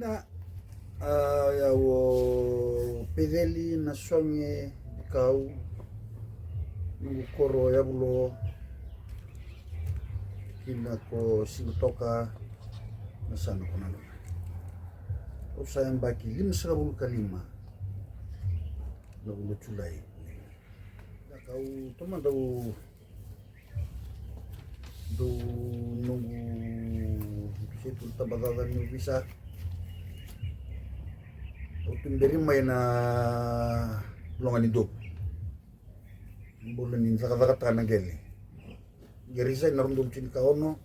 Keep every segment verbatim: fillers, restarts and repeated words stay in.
Na, a, ia o Peceli na Soge ni Kau, noqu koro Yavulo, kina ko Sigatoka, na sana ko Nalona. Au sa yabaki limasagavulu ka lima na vula Julai. Na kau tomada au dou noqu se tu tabacaca ni ovisa. Au tuberi mai na loga ni dovu. Bula ni cakacakataka na qele. Qeri sai na rua na udolu tinikaono.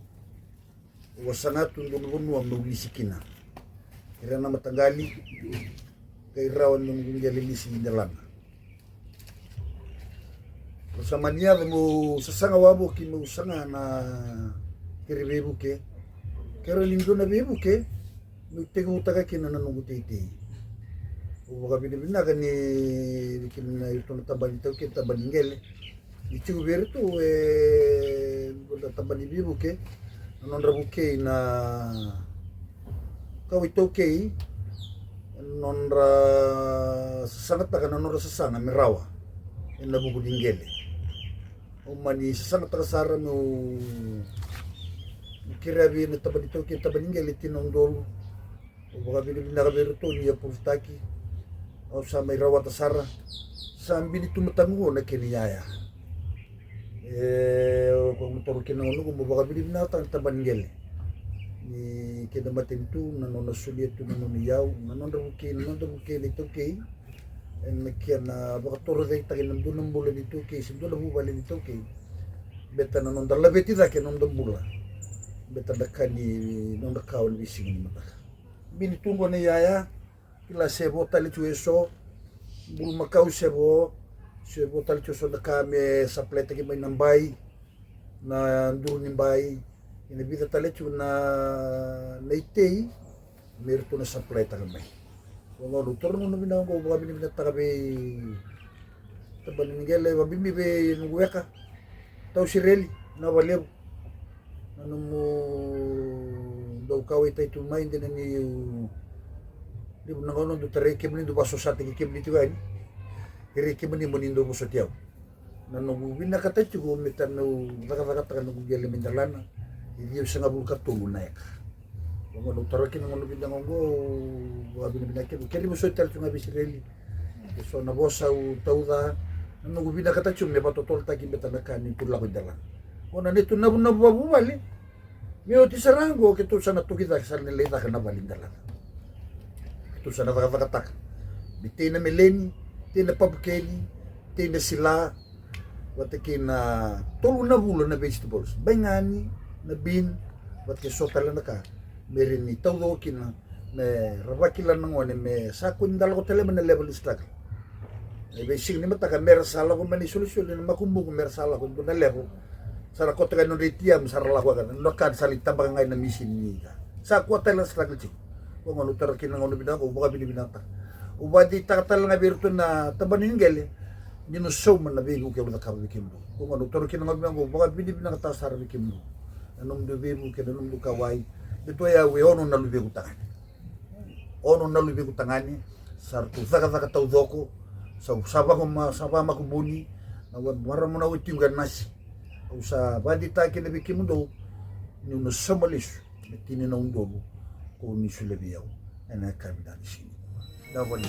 Au a saga tu dua na vanua meu lisi kina. Ira na mataqali, kai rawa ni noqu qele lisi i Delana. Au sa mani yaco meu sasaga wavoki meu saga na kere veivuke. Kere ni dua na veivuke meu tekivutaka kina na noqu teitei. Au vakavinavinaka ni kina na iratou na tabana ni taukei, tabana ni qele. Ni tiko vei iratou e dua na tabana ni veivuke, na nodra vukei na kawa iTaukei, na nodra sasagataka na nodra sasaga me rawa ena vuku ni qele. Au mani sasagataka sara meu kerea vei na tabana ni taukei, tabana ni qele, tina na udolu. Au vakavinavinaka vei iratou ni apuruvutaki. Au sa mai rawata sara. Sa bini tu mataqu qo na kena iyaya. E, au, au toro kina na gauna qo meu vakavinavinakataka na tabana ni qele. Ni kena matanitu, na nona solia tu na nona iyau, na nodra vukei, na nodra vukei na iTaukei. Ena kena vakatorocaketaki na dua na bula ni iTaukei se dua na vuvale ni iTaukei. Beta na noda laveti cake na noda bula. Beta na ka ni noda kawa ni veisiga ni mataka. Bini tu qo na iyaya, kila se vo tale tu eso, bulumakau se vo, se vo tale tu eso na ka me supplytaki mai na bai, na duru ni bai, ena vica tale tu na, na itei, me ratou na supplytaka mai. Au gauna au toro na gauna vinaka qo, au vakavinavinakataka vei tabana ni qele, vakabibi vei noqu weka, Tau Sireli, na vakalevu. Na nomu dau kauwaitaki tu mai, dina ni levu na gauna dau tarai kemuni, dau vakasosataki kemuni tiko yani. Kerei kemuni mo ni dau vosoti au. Na noqu vinakata tiko me ta meu cakacakataka noqu qele mai Delana, e ciwasagavulu ka tolu na eka. Au gauna au tara kina na gauna vinaka qo, au vakavinavinaka kina. Kerei vosoti tale tu ga vei Sireli. Ke so na vosa au tauca, na noqu vinakata tiko me vakatotolotaki beta na ka ni tu lako i Delana. Au na neitou navunavu vakavuvale. Me oti sara ga qo keitou sa na toki cake, sa na lai caka na vale i Delana. Keitou sa na cakacakataka. Me tei na meleni, tei na papukeni, tei na sila, vata kei na tolu na vula na vegetables. Baigani, na bean, vata kei so tale na ka. Me rawa ni taucoko kina, me ra vakila na gone, me sa kua ni da lako tale mai na level ni struggle. E veisiga ni mataka me ra sa lako mai na isolisoli, na makubuqu me ra sa lako e dua na level. Sa ra kauta ga e nodra ATM, sa ra lako ga, na nodra card sa lai tabaka ga ena misini ni ka. Sa kua tale na struggle tiko. Au gauna au tara kina na gauna vinaka, au vakavinavinakataka. Au vakadeitaka tale ga vei iratou na tabana ni qele, ni na sauma na veivuke au cakava vei kemudou. Au gauna au tara kina na gauna vinaka, au vakavinavinakataka sara vei kemudou. Na nomudou veivuke, na nomudou kauwai. Keitou ya au e ono na luvequ tagane. Ono na luvequ tagane, sa ratou cakacaka taucoko, sa, sa vaka ma, sa vakamakubuni, na wa, marama na watiqu e nasi. Au sa vakadeitaka kina vei kemudou, niu na sauma lesu na tini na udolu, ko ni solia vei au ena yakavi ni siga nikua. Na vale.